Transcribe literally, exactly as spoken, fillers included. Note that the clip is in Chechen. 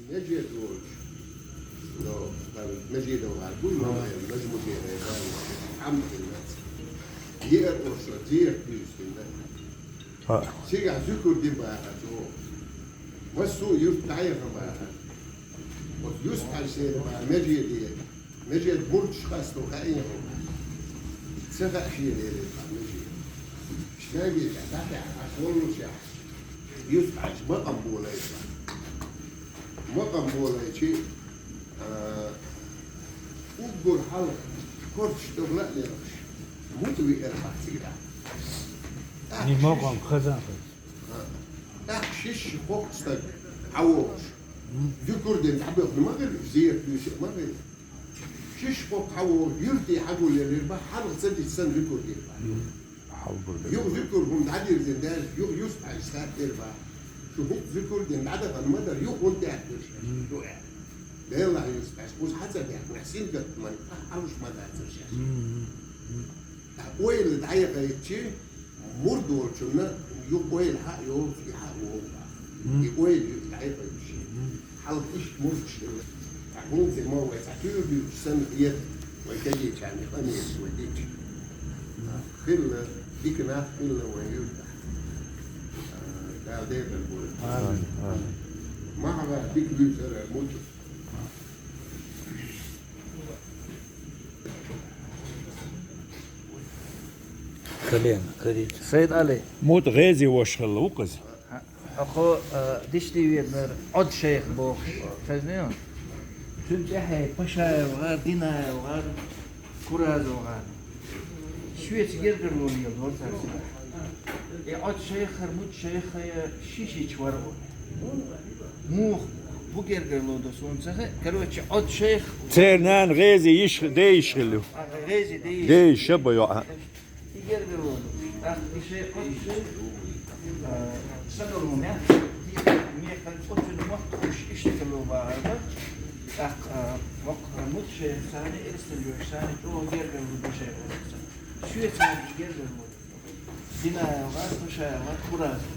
Меже долча. Но, там, меже долча, гуй, ма ма, меже меже, да, хьам хилла. Ер оша, ер бирстина. Ха. Сига зикр ди баха цо. Массо юрт дӀаяха баха. Вот Юсуп-Хьажа сера баха, меже де. Меже мурдаш хасто хаин хӀама. Ца хаьа шена, элира, меже. Шнайгига дӀатаьхьа, ас воллушехь, Юсуп-Хьажа макъам болайта. Макъам болайчи, а, уггар хьалха корчаш тӀехула а лелхаш, мутӀа веара бах цига. Ни макъам хазан хаза. А, тӀаккха шишша хӀокху стаг хьавогӀуш. Зуькур дина дӀабоьхна ма хилла, зерат буьйса ма хилла. Шишша хӀокху хьавогӀу, юьрте хьагулъелира бах, хьалха ца дича санна зуькур дира бах. Юха зуькур хӀума дӀадирзина даьлча, юха Юсуп-Хьажас хаьттира бах. Шу хӀинца зуькур дина дӀадахана ма дара, юха хӀунда даьхкира шаьш? Ду аьлла. Делахь, Юсуп-Хьажа, кхуза хьан ца даьхкина, сингаттаман, ахь Ӏалуш ма дацара шаьш. Ду аьлла. Ткъа ойла дӀаяхийтчи, мурд волчунна юха ойла хьа а йолуш, и хьа а вогӀу бах. И ойла юха дӀаяхийтчи. Хьалха иштта мурдаш хилла. Ткъа хӀинца ма вай цхьа туьйра дуьйцуш санна хета, вай кегийчарна къамелаш вай дича. Хилла, дика нах хилла вайн юьртахь. Дала декъал бойла. Амин, амин. Махьа дика вуьйцура мутӀа. Кален, кален. Сайд-Ӏали. МутӀа ГӀези ваша хилла ву-кх иза. Ахо, а, дишди веднар Ӏод шайх бохуш, хезний? Цуьнан тӀаьхье Пашаев гӀар, Динаев гӀар, Куразов гӀар. Шуьца гергарло леладора цара цигахь. И Ӏод шайх хӀара, мутӀа шайх а я, ши-шича вара ву. Муха ву гергарло до суна ца хаьа. Короче, Ӏод шайх. Церан нана ГӀези йиш, де йиш хилла ю. А, ГӀези де йиш. Де йиш, шаба йоӀа. И гергарло ду. ТӀаккха и шайх, и шайх, а, садолу мехкан оццуьнан мотт хууш иштта хилла бахар бара. ТӀаккха, а, воккха мутӀа шайх санна, эсталла йолуш санна, чӀогӀа гергарло ду шайх оццуьнан. Шуьца гергарло ду. Динаев гӀар, Пашаев гӀар, Куразов.